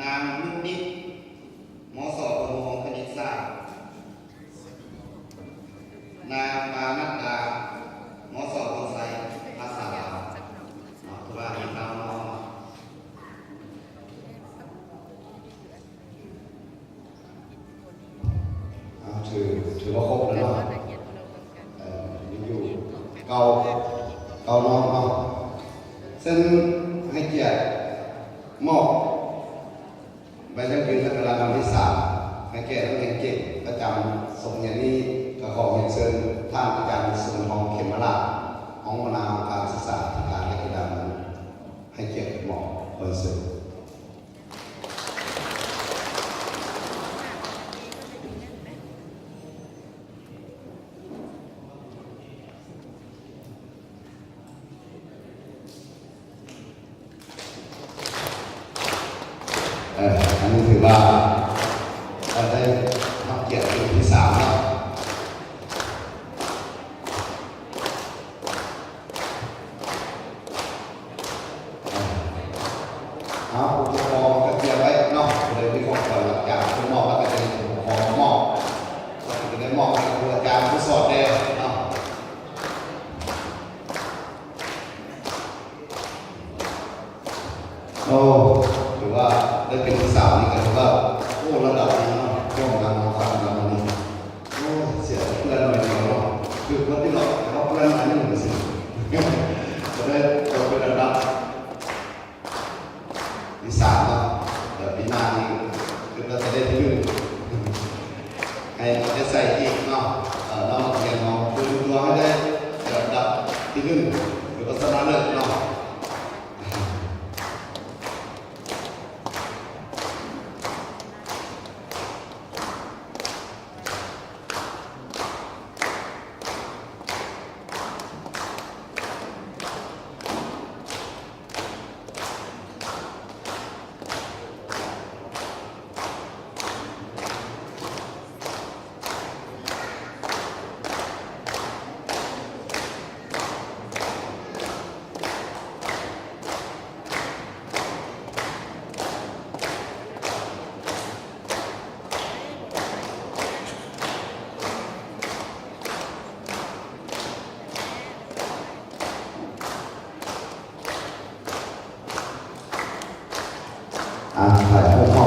ນາງນຸດນິດ ມສ ປ.ໂທ ຄະນິດສາດ, ນາງ ປານັດດາ ມສ ໂພນໄຊ ພາສາລາວ. ເນາະ ຖືວ່າມີເກົ້ານ້ອງເນາະ. ອ່າ ຖື ຖືວ່າຄົບແລ້ວເນາະ. ເອີ ມີຢູ່ເກົ້າ ເກົ້ານ້ອງເນາະ. ເຊິ່ງໃຫ້ກຽດມອບໃບຢັ້ງຢືນ ແລະ ກະລາງວັນທີສາມ ໃຫ້ແກ່ນັກຮຽນເກັ່ງປະຈຳສົກຮຽນນີ້ ກໍຂໍຮຽນເຊີນທ່ານອາຈານ ສຸວັນທອງ ເຂັມມະລາດ ຮອງຫົວໜ້າຫ້ອງການສຶກສາທິການ ແລະ ກິລາ ໃຫ້ກຽດມອບ ຂໍຮຽນເຊີນ. ເອີ ອັນນີ້ຖືວ່າ ເອີ ໄດ້ຮັບກຽດເປັນທີສາມເນາະ. ເອົາ ຜູ້ປົກຄອງກໍຕຽມໄວ້ເນາະ, ຜູ້ໃດມີຂອງຂວັນຫຼັງຈາກເພິ່ນມອບແລ້ວກໍຈະມີຜູ້ປົກຄອງມາມອບ, ກໍຈະໄດ້ມອບໃຫ້ຄູອາຈານຜູ້ສອນແດ່ເນາະ. ໂອ້ ຖືວ່າໄດ້ເປັນທີສາມນີ້ກໍຖືວ່າ ໂອ້ ລະດັບນີ້ເນາະ, ຮ່ວມກັນເນາະ ຟັງກັນເນາະນີ້. ໂອ້ ເສຍເພື່ອນໜ້ອຍດຽວເນາະ, ຖືກວ່າຕິເນາະ, ແຕ່ວ່າເພື່ອນໜ້ອຍໜຶ່ງວ່າຊັ້ນ, ກໍໄດ້ຕົກເປັນອັນດັບທີສາມເນາະ. ແລ້ວປີໜ້ານີ້ຄິດວ່າຈະໄດ້ທີໜຶ່ງ ໃຫ້ເອົາໃຈໃສ່ອີກເນາະ, ເອີ ນ້ອງນັກຮຽນເຮົາ ເພື່ອເປັນຕົວໃຫ້ໄດ້ລະດັບທີໜຶ່ງ ຫຼືວ່າຊະນະເລີດເນາະ. ອ່າ ຖ່າຍຮູບພ້